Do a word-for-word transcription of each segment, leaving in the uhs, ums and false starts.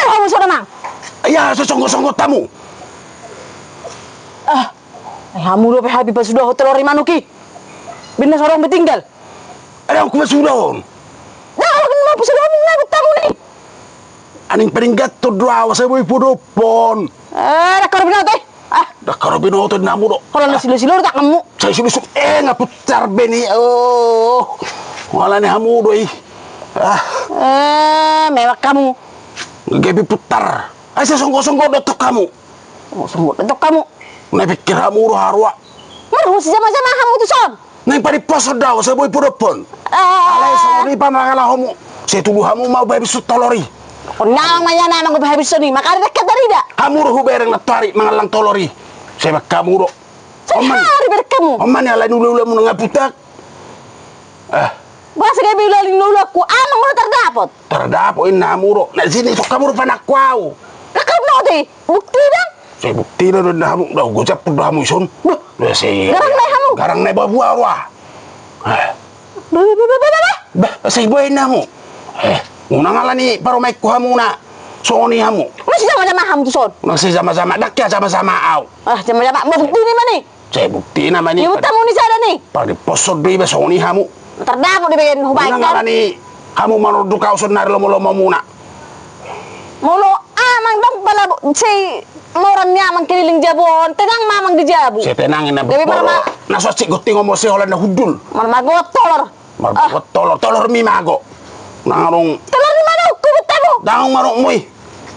Tahu sudah, Mang. Ia, sesonggot-songgot tamu. Ah, eh, hamu dope habi pasudahon tolor ni manuk i. Bina sorong betinggal. Ada aku pasudahon. Nah, kalau kena pasudahon, nggak tamu ni. Aning paringgaton do ahu, sai boi podophon. Eh, dak karo binoto i. Ah. Dak karo binoto ni hamu do. Kalau na silo-silo dak hamu. Sai silo-silo, eh, nga putar be ni. Oh. Wala ni hamu do i. Ah. Eh, mewak hamu. Gabe putar. Ai sesonggot-songgot do tong hamu. Oh, songgot do tong hamu. Na pikir hamu do haroa. Marhus jama-jama hamu tu son. Naeng padiposhon do ahu, sai boi podophon. Ah. Alai songon i pe mangalahomu. Sai tubu hamu ma hubahabishon tolor i. Kon nyawang ma ia na manghubahabishon i, makana dekat dari da. Hamu do hubereng nantoari mangallang tolor i. Sai baen hamu do. Sai hari bereng hamu. Oman ni alai ni ula-ulamu na nga putak. Ah. Boasa gabe ula ni ulaku, amang do tardapot. Tardapot inna hamu do. Na sini sok hamu do panangko ahu. Lakar noti, bukti da. Sai bukti da do inna hamu, da gojap do hamu ison. Bah. Da sai. Garang nai hamu. Garang nai babua roa. Ah. Bah, bah, bah, bah, bah. Bah, sai boi inna hamu. Eh, unang ala ni parumaenku hamu na. Songon i hamu. Masih sama-sama hamu tu son. Masih sama-sama, dak ia sama-sama ahu. Ah, sama-sama, bukti ni mani. Sai bukti na mani. Ibu tamu ni sada ni. Padiposhon do iba songon i hamu. Tardapot dibaen hubaen. Unang ala ni hamu manonduk ahu saonari lomo-lomomuna. Molo amang dang pala bo-, sai moran ni amang keliling jabu on, tenang ma amang di jabu. Sai tenang inna. Gabe marma-, na so asik gonting on molo sai holan na hundul. Marmagot tolor. Marmagot tolor, tolor mi mago. Dang adong. Tolor ni manukku, butamu. Dang adong manukmu i.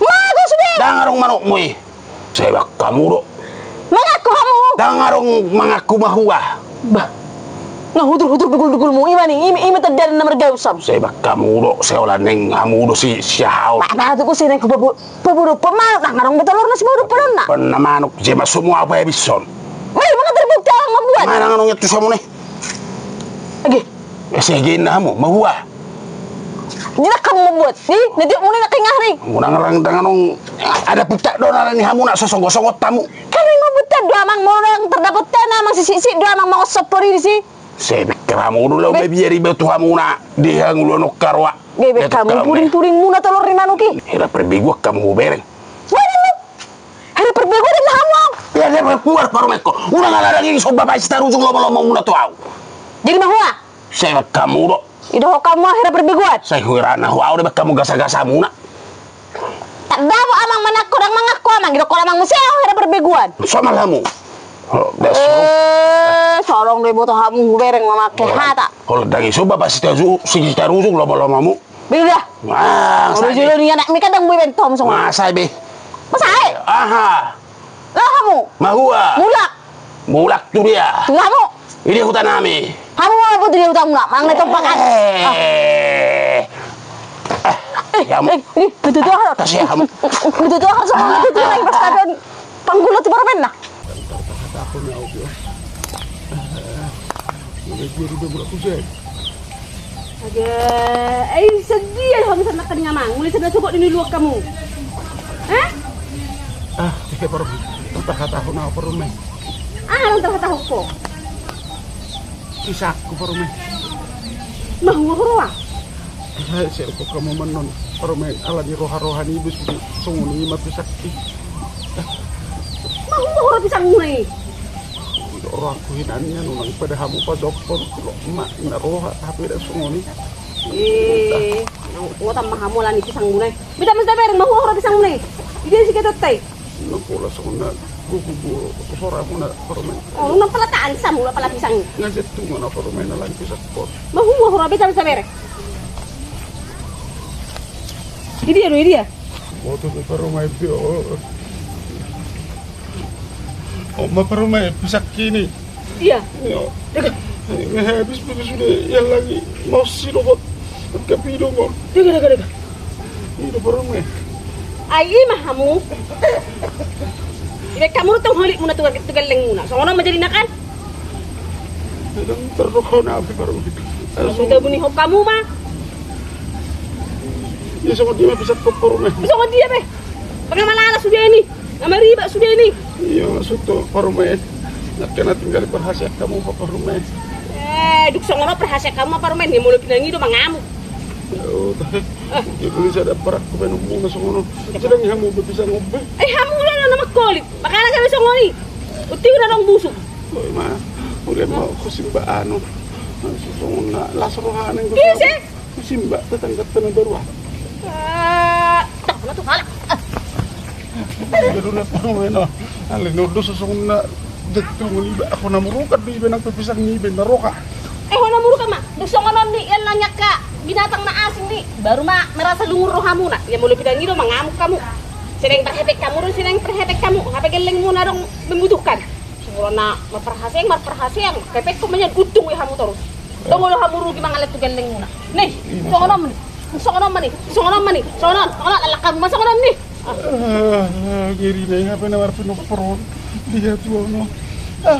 Mago sude. Dang adong manukmu i. Sai baen hamu do. Mangaku hamu. Dang adong mangaku mahua. Bah. Nga hutur-hutur dugul-dugulmu, ima ni, ima, ima tanda na margausam. Sai baen hamu do, sai holan naeng hamu do si, si ahau. Bah, bah, tu ku sai naeng ku babu-, babu do pe manuk, dang adong be tolor na si babu do pe donna. Pena manuk, jema semua apa ya bison. Bah, ima nga terbukti amang mambuat. Mana nga nonget tu samu ni. Age. Ese age inna hamu, mahua. Dinak hamu mambuat. Di, nanti muni nak kengah ni. Muna ngerang dengan nong ada putak do na ni hamu na sosonggot-songgot tamu. Kan memang putak do amang, molo nang tardapot tana amang sisik-sik do amang mangosop pori disi. Sai pikir hamu do lau be biari batu hamu na di hangulu anok karoa. Bebek hamu, puding-pudingmuna tolor ni manuk i. Hera perbeguak hamu hubereng. Mana lu? Hera perbeguak dan hamu. Hera perbeguak parumaenko. Unang ala daging somba pai sitarujung lomo-lomomuna tu ahu. Jadi mahua? Sai baen hamu do. Ido ho hamu hera perbeguan. Sai huirana ho ahu do baen hamu gasa-gasamuna. Tanda bo amang manangko dang mangaku amang. Ido ho amang muse ahu hera perbeguan. Somal hamu. Eh, sorong do iboto hamu hubereng mamake hata. Kalau daging somba pai sitarujung, sitarujung lomo-lomomu. Beda. Wah, jolo ni anak mi kadang boi bentom songon. Masa be. Masa e? Aha. Laho hamu. Mahua. Mulak. Mulak tu dia. Tu hamu. Idia huta nami. Hamu ma buat idia huta muna. Manang na tompakan. Eh. Ah. Eh, ya, hamu. Eh, ini betul-betul harus. Kasih hamu. Betul-betul harus sama betul-betul harus. Panggul tu parumaenna. Age, ai sadia hamu sana kan ngamang, mulai sana sogot ni luak hamu. Hah? Ah, tiga parumaen. Entah kata aku na parumaen. Ah, entah kata aku. Kisahku parumaen. Mahua huroha. Sai ukur hamu manon parumaen ala ni roha-roha ni bus songon i ma pisangki. Mahua huroha pisangmuna i. Rohangku hinan nian unang pada hamu pajompon kulo ma na roha tapi da songon i. Eh, nang kuota ma hamu ala ni pisangmuna i. Beta mesti bereng mahua huroha pisangmuna i. Idia si ketot tai. Nang pola songon na gugubu soramuna parumaen. Oh, nang pala taan samuna pala pisang. Ngajak tu mana parumaen na lang pisang pot. Mahua huroha beta bisa bere. Idia do idia. Boto tu parumaen pio. Oh, ma parumaen pisangki ni. Iya. Iya. Dega. Ini habis, habis sudah yang lagi mau si dokot. Tapi dong. Dega, dega, dega. Ini dokot rumah. Ai ima hamu. Ibe hamu tong holikmuna tu, tu gellengmuna. Songon on ma jadina kan? Dong terdohon apa parumaen. Sudah bunyi hok hamu ma. Iya, songon dia ma pisangkon parumaen. Songon dia be. Pengamalala sudah ini. Nga maribak sude ni. Iya, maksud tu parumaen. Nangkin na tinggal parhasian hamu parumaen. Eh, duk songon on parhasian hamu parumaen ni molo pinangido mangamuk. Jadi sada parak ko baen muna songon on. Sedang hamu be pisang on be. Eh, hamu na na mangkolit. Makana gabe songon i. Uti na dong busuk. Oi ma. Udah mau ko simba anu. Songon na las rohana. Ise? Simba tetangga tena baru. Ah, tak pernah tuh halak. Jadi na parumen. Ale no dos songon na. Jattu ngoni ba, hona murukat do iba nang pe pisang ni iba na roha. Eh, hona murukat ma. Dung songon on ni, ian na niangka binatang na asing ni, baru ma merasa lungun rohamuna. Ia molo pinangido mangamuk hamu. Sedang parhepek hamu do, sedang parhepek hamu. Hape gellengmuna dong membutuhkan. Songon na marparhaseang, marparhaseang. Hepek ko manyan untung we hamu torus. Dong olo hamu rugi mangalet tu gellengmuna. Nih, songon on ni. Songon on ma ni. Songon on ma ni. Songon on. Songon on, lalak hamu ma songon on ni. Ah, ngeri na i, hape na marpinompor on. Dia tuang no. Ah,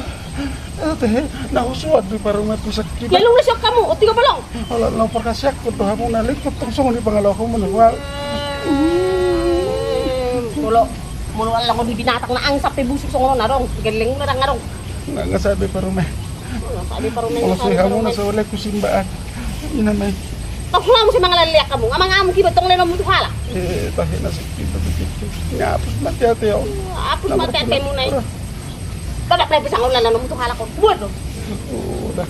ah, tehe, na husuat do parumen tu sakit. Ya lu na siok hamu, uti ko bolong. Ala na parkasiak ko do hamu na lingkot tong songon i pangalaho hamu na wal. Molo, molo ala ko di binatang na angsa pe busuk songon on adong. Gellengmuna dang adong. Nga, nga sabe parumen. Nga sabe parumen. Molo so hamu na so lek husimbaan. Ina mai. Tong hamu si mangalaleak hamu, nga mangamuk iba tong lenommu tu halak. Eh, tahe na sakit, tahe na sakit. Nga apus mate ate on. Apus mate atemuna i. Tolap lai pisang on lenommu tu halak on. Buat do. Oh, dah.